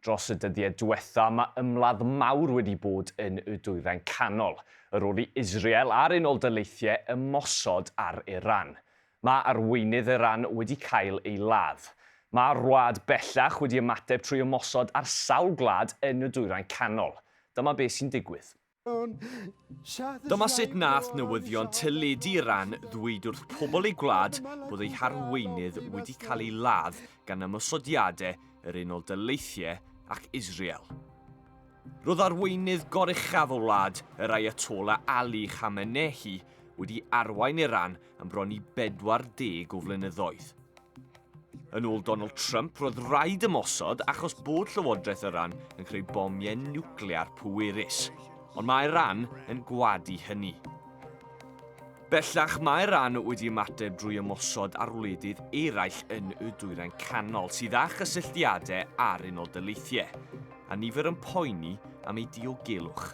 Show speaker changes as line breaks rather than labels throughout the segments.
Dros y dyddiau diwetha, mae ymladd mawr wedi bod yn y Dwyrain Canol, yr ôl i Israel a'r Unol Daleithiau ymosod ar Iran. Mae arweinydd Iran wedi cael ei ladd. Mae'r wlad bellach wedi ymateb trwy ymosod ar sawl gwlad yn y Dwyrain Canol. Dyma beth sy'n digwydd. Dyma sut nath newyddion teledu Iran ddweud wrth pobl eu gwlad bod eu harweinydd wedi cael ei ladd gan ymosodiadau yr Unol Daleithiau ac Israel. Roedd arweinydd goruchaf y wlad, yr Ayatollah Ali Khamenei, wedi arwain Iran am bron i 40 o flynyddoedd. Yn ôl Donald Trump, roedd rhaid ymosod achos bod Llywodraeth Iran yn creu bomiau niwclear pwerus. Ond mae Iran yn gwadu hynny. Bellach, mae Iran wedi ymateb drwy ymosod ar wledydd eraill yn y Dwyrain Canol sydd â chysylltiadau â'r Unol Daleithiau, a nifer yn poeni am eu diogelwch.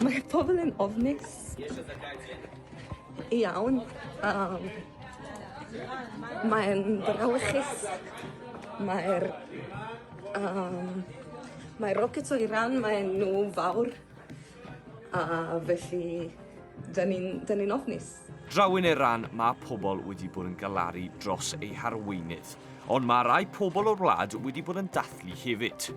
Mae pobl yn ofnus iawn. Um, Mae'n brawychus. Mae'r um, mae rockets o Iran, mae'n nhw fawr. A felly, da ni'n ni ofnus.
Draw yn Iran, mae pobl wedi bod yn galaru dros eu harweinydd. Ond mae rai pobl o'r wlad wedi bod yn dathlu hefyd.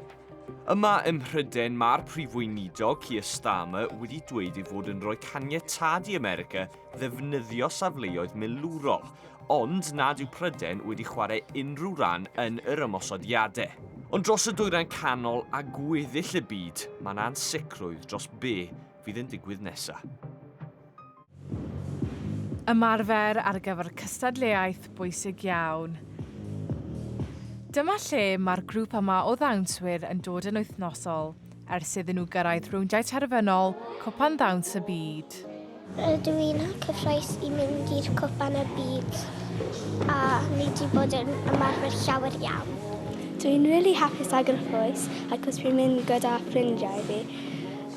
Yma ym Mhrydain, mae'r Prif Weinidog, Keir Starmer, wedi dweud ei fod yn rhoi caniatâd i America ddefnyddio safleoedd milwrol, ond nad yw Prydain wedi chwarae unrhyw ran yn yr ymosodiadau. Ond dros y Dwyrain Canol a gweddill y byd, mae 'na ansicrwydd dros be fydd yn digwydd nesa.
Ymarfer ar gyfer cystadleuaeth bwysig iawn. Dyma lle mae'r grŵp yma o ddawnswyr yn dod yn wythnosol ers iddyn nhw gyrraedd rowndiau terfynol Cwpan Ddawns y Byd.
Rydw i'n cyffrous i mynd i'r Cwpan y Byd a ni 'di bod yn ymarfer llawer iawn.
Dwi'n rili hapus a gyffrous achos dwi'n mynd gyda ffrindiau fi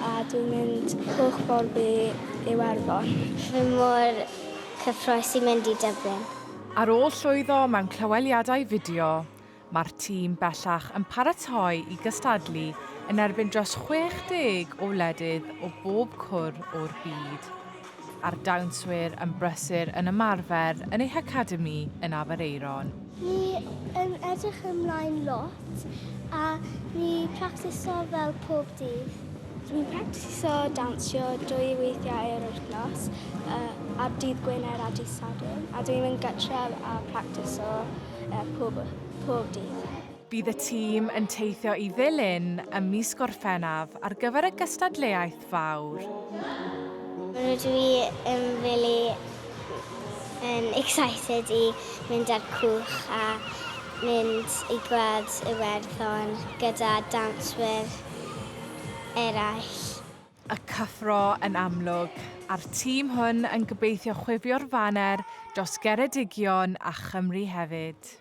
a dwi'n mynd holl ffordd i Iwerddon.
Fi mor cyffrous i mynd i Dublin.
Ar ôl llwyddo mewn clyweliadau fideo, Mae'r tîm bellach yn paratoi i gystadlu yn erbyn dros 60 o wledydd o bob cwr o'r byd, a'r dawnswyr yn brysur yn ymarfer yn eu hacademi yn Aberaeron.
Ni yn edrych ymlaen lot a ni practiso fel pob dydd.
Dwi'n practiso dawnsio dwy weithiau yr wythnos, ar dydd Gwener a dydd Sadwrn, a dwi'n mynd gytref a practiso pob, pob dydd.
Bydd y tîm yn teithio i Ddulyn ym mis Gorffennaf ar gyfer y gystadleuaeth fawr.
Rydw i yn rili yn excited i mynd ar cwch a mynd i gweld Iwerddon gyda dawnswyr eraill.
Y cyffro yn amlwg, a'r tîm hwn yn gobeithio chwifio'r faner dros Geredigion a Chymru hefyd.